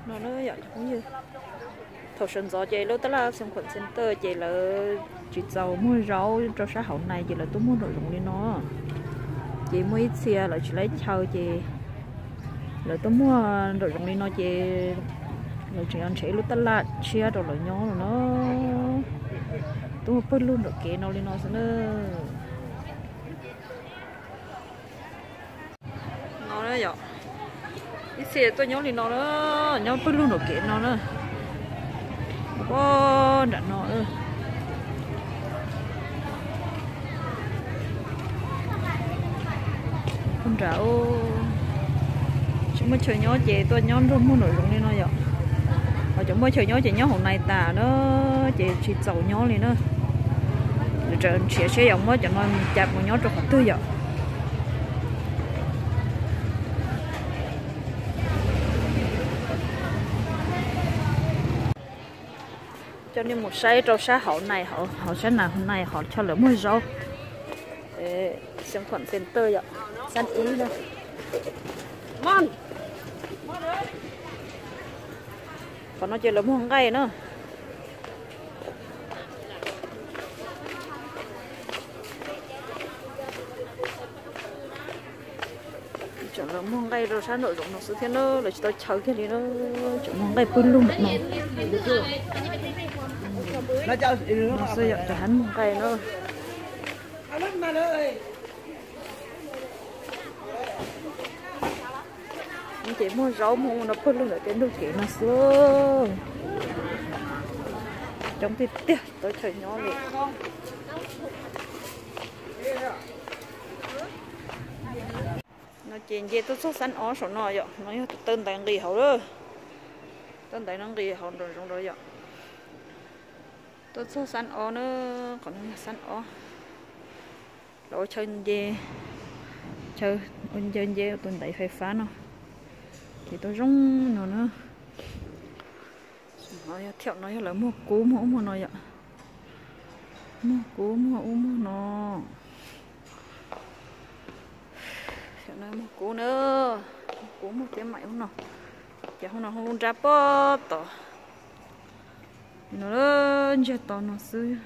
No na yom, thaum sawv ntxov ces lub tab laj Xeev Khuam Center ces lawv tsis txaus muag zaub rau sab hauv nais ces lawv tuaj muag nraum zoov li no. Ces muaj ib txhia lawv tsis laib chaw ces lawv tuaj muag nraum zoov li no ces lawv tseem yuav nrhiav ib lub tab laj tshiab rau lawv nyob no na. Tuaj muag pawg lug nraum kev no li no xwb na. No yom, ib txhia tuaj nyob li no na, nyob pawg lug nraum kev no na. Ua nram no. Nram tsis muaj chaw nyob ces tuaj nyob nrog muag nraum zoov li no yom. Ho cov muaj chaw nyob ces nyob hauv nais tas na, ces tsis txaus nyob li na. Nrhiav seb yuav muab cov no cas mus nyob rau qhov twg yom. Coj nej mus saib rau sab hauv nais, hauv sab nais hauv nais hov chaw lawv muag zaub. Xeev Khuam Center yom, xab ib na. Qhov no ces lawv muag nqaij na. Tseem lawv muag nqaij rau sab nraum zoov no xwb thiab na, lawv tsis tau chaw kiag li na. Tseem muag nqaij pawg lug nram no. No xwb yom, cov hab muag nqaij na. Ces muag zaub muag no pawg lug ntawm tej ntug kev no xwb. Coob tiag tiag, tau chaw nyob li. No ces nce tuaj txog xab ob saum no yom, no yog tus taw ntaiv nqis hauv lawm. Taw ntaiv no nqis hauv nraum zoov nrad yom. Tuaj txog xab ob na, qhov no yog xab ob. Lawv ua chaw nce, chaw nce nce tus ntaiv fais fab no. Ces tuaj zoo no na. Thiab no yog lawv muag kub muag ub muag no yom. Muag kub muag ub muag no. Muag kub na, muag kub muag teeb meem ub no. Ces hauv no hauv lub nrab pob tod. No ntsiag to no xwb.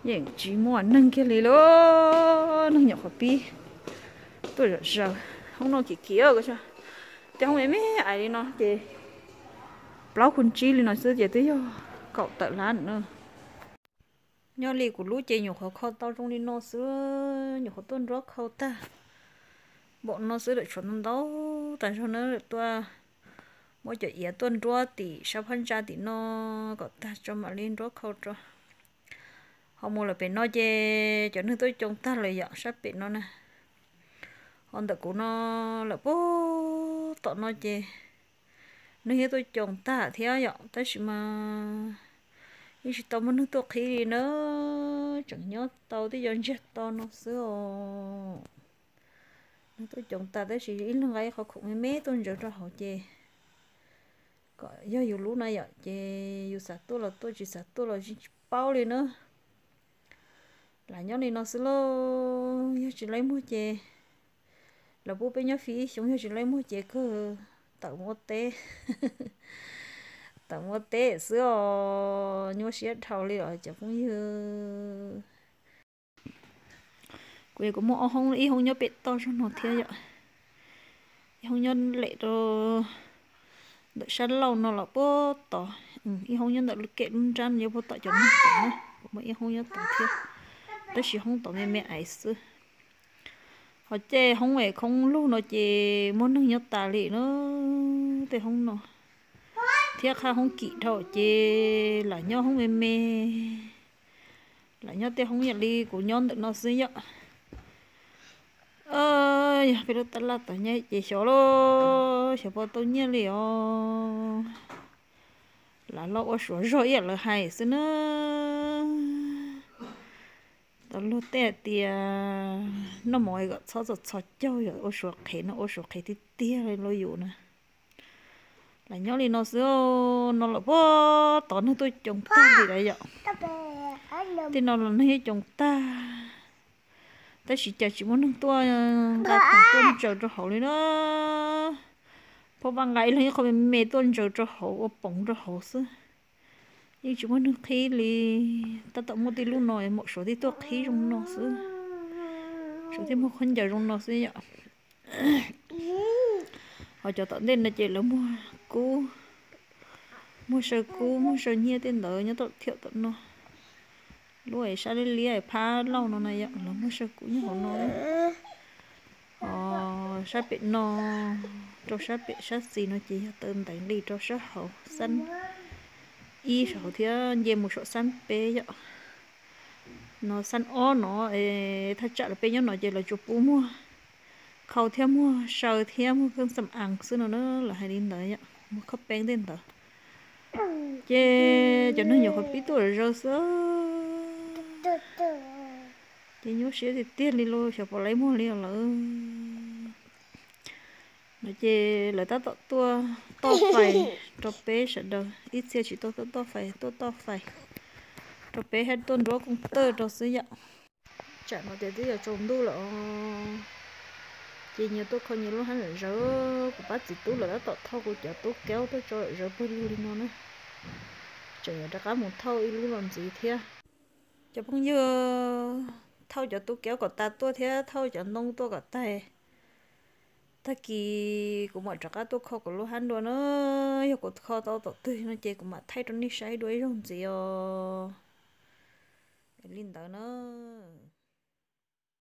Yeej tsis muaj neeg kiag li lauj, neeg nyuam qhuav pib tuaj zom zaws. Hoob no kim kim, tej hoob me me ais li no ces plaub khu tsib li no xwb ces twb yog kaum tawm lab na. Nyob li kuv lub ces nyuam qhuav kho tau zoo li no xwb, nyuam qhuav tuaj nruab khau tag npaum no xwb lawm, tshuav ntau ntau tas zog na lawm, tuaj muab cov iav tuaj nruab tim sab phab ntsa tim no kom tag tso mam li nruab khau rau. Ho mus lawm pem no ces cov neeg tuaj coo tag lawm yom, sab pem no na. Ho ntawm kuv no lawm puag tom no ces neeg yeej tuaj coo tag thiab yom, tab sis mas yeej tsis tau muaj neeg tuaj qhib li na, tseem nyob tau tej co ntsiag to no xwb os. Neeg tuaj coo tas tab sis ib leeg nqa ib qho khoom me me tuaj ntsaws rau hauv ces kom yog yus lub na yom, ces yus xav tuaj los tuaj, tsis xav tuaj los tsis paub li na. Lam nyob li no xwb lauj, yog tsis laib muag ces lawv pub peb nyob fij ib xyoo, yog tsis laib muag ces kawg tawm mus ua teb, tawm mus ua teb xwb os, nyuaj siab dhau li os cov phooj ywg. Kuv, kuv muaj ob hoob, ib hoob nyob pem toj zog no thiab yom, ib hoob nyob lem rau ntawm sab laug no los puag tod, ib hoob nyob ntawm lub kem lub nrab no nyob puag tom cov neeg tod na, kuv muaj ib hoob nyob tod thiab, tab sis hoob tod me me ais xwb. Ho tej hoob es khoob lug no ces muaj neeg nyob tas li na, tej hoob no thiab qhab hoob kim dhau ces lam nyob hoob me me, lam nyob tej hoob yam li kuv nyob ntawm no xwb yom. Yog peb lub tab laj tod nyob ces xyov lauj, xyov puas tau nyiaj li os. Lam los ua suav zog ib yam lawv hais xwb na. Tau luag tej hais tias noj mov kom txhob txom txhos caug, yog ua suav qhev no ua suav qhev tiag tiag li lauj yus na. Lam nyob li no xwb, no lawm puag tod neeg tuaj coo tag li lawm yom. Tej no los neeg yeej coo tag, tab sis cas tsis muaj neeg tuaj nqa khoom tuaj ntsaws rau hauv li na. Phab vaj nqa ib leeg ib qho me me tuaj ntsaws rau hauv ua poov rau hauv xwb. Yeej tsis muaj neeg qhib li, tab tom muaj tib lub no mam suav tib tuaj qhib zoo no xwb. Suav tib muaj khaub ncaws zoo no xwb yom. Ho cov tom ntej no ces lawv muag kub, muag saw kub muag saw nyiaj tej ntawd nyob tom thiab tom no. Lub sab liab liab phab lauj no na yom, lawv muag saw kub nyob hauv no. Ho sab pem no, rau sab pem sab xis no ces yog taw ntev li rau sab hauv xab ib saum thiab nce mus saum xab peb yom. No xab ob no, thaj tsam lawv peb nyob no ces lawv tsuas pub muag khau thiab muag saw thiab muag kheej xam aav xwb no na, lawv hais li ntawd yom, muag khob peeb tej ntawd. Ces cov neeg nyuam qhuav pib tuaj zawv xwb. Ces nyuaj siab tiag tiag li los xyov puas laib muag li os lawm. No ces lawv tab tom tuaj toj fais rau peb sawv daws, ib txhia tsis tau tuaj toj fais tuaj toj fais rau peb hab tuaj nruab kooj tawj rau xwb yom. Tsam no ces twb yuav tsaus ntuj lawm os. Ces nyias tuaj kho nyias lub hab zawv, kuv pab txiv tub lawv tab tom thauj kuv cov tub kaub tuaj tso zawv pawg lug li no na. Tseem yuav rov qab mus thauj ib lub los ntxiv thiab. Cov phooj ywg, thauj cov tub kaub kom tas tuaj thiab thauj cov ntoo tuaj kom tag. Tag kis kuv mam rov qab tuaj kho kuv lub hab dua na. Yog kuv kho tau tom twg no ces kuv mam thaij rau nej saib dua ib zaug ntxiv os. Li ntawd na.